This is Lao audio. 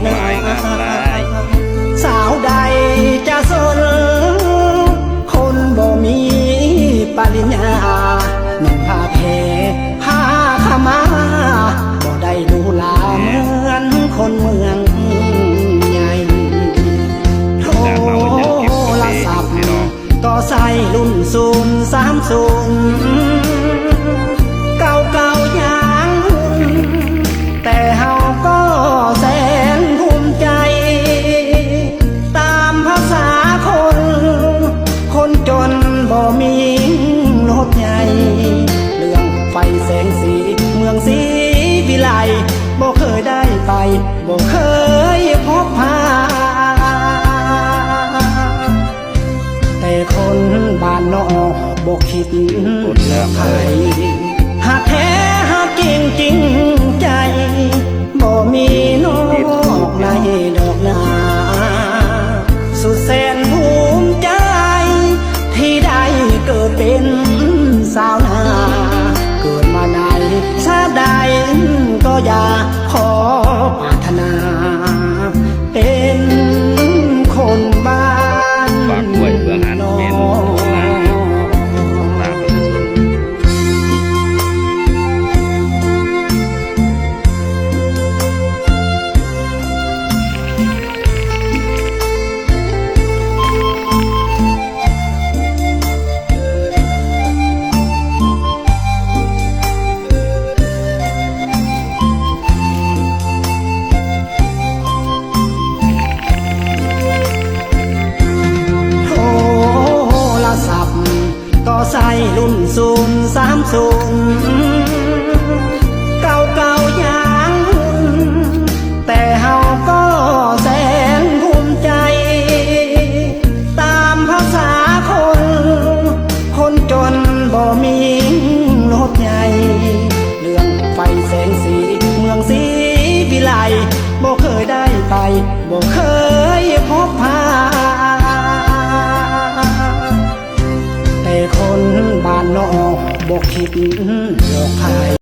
ຫຼາຍງາມຫຼາຍ ສາວໃດຈະສົນ ຄົນບໍ່ມີປະລິນຍາ ນຸ່ງຜ້າແພຜ້າຂາວມາ ບໍ່ໄດ້ຫຼູຫຼາເໝືອນຄົນເມືອງໃຫຍ່ ໂທລະສັບ ກໍໃຊ້ລຸ້ນສູນສາມສູນ ເກົ່າໆຢ່າງຫຸ່ນ ແຕ່ເຮົາກໍແສນພູມໃຈ ຕາມພາສາຄົນ ຄົນຈົນບໍ່ມີລົດໃຫຍ່ ເລື່ອງໄຟແສງສີເມືອງສີວິໄລ ບໍ່ເຄີຍໄດ້ໄປ ບໍ່ເຄີຍພົບຜ່ານ ແຕ່ຄົນບ້ານນອກບໍ່ຄິດເລືອກໃຜ ຮັກແທ້ຮັກຈິງຈິງໃຈ ບໍ່ມີນອກໃນດອກນາ ສຸດແສນພູມໃຈ ທີ່ໄດ້ເກີດເປັນຊາວນາ ເກີດມາໃດຊາດໃດກໍຢ່າ ຂໍປາດຖະໜາ ເປັນຄົນບ້ານ ຝາກດ້ວຍເບື້ອງອັນເປັນນອກ ເປັນນາ ປະຊາຊົນ ໂທລະສັບ ກໍໃຊ້ລຸ້ນສູນສາມສູນ ເກົ່າໆຢ່າງຫຸ່ນ ແຕ່ເຮົາກໍແສນພູມໃຈ ຕາມພາສາຄົນ ຄົນຈົນບໍ່ມີລົດໃຫຍ່ ເລື່ອງໄຟແສງສີເມືອງສີວິໄລ ບໍ່ເຄີຍໄດ້ໄປ ບໍ່ເຄີຍພົບຜ່ານ ແຕ່ຄົນບ້ານນອກບໍ່ຄິດຫຼອກໃຜ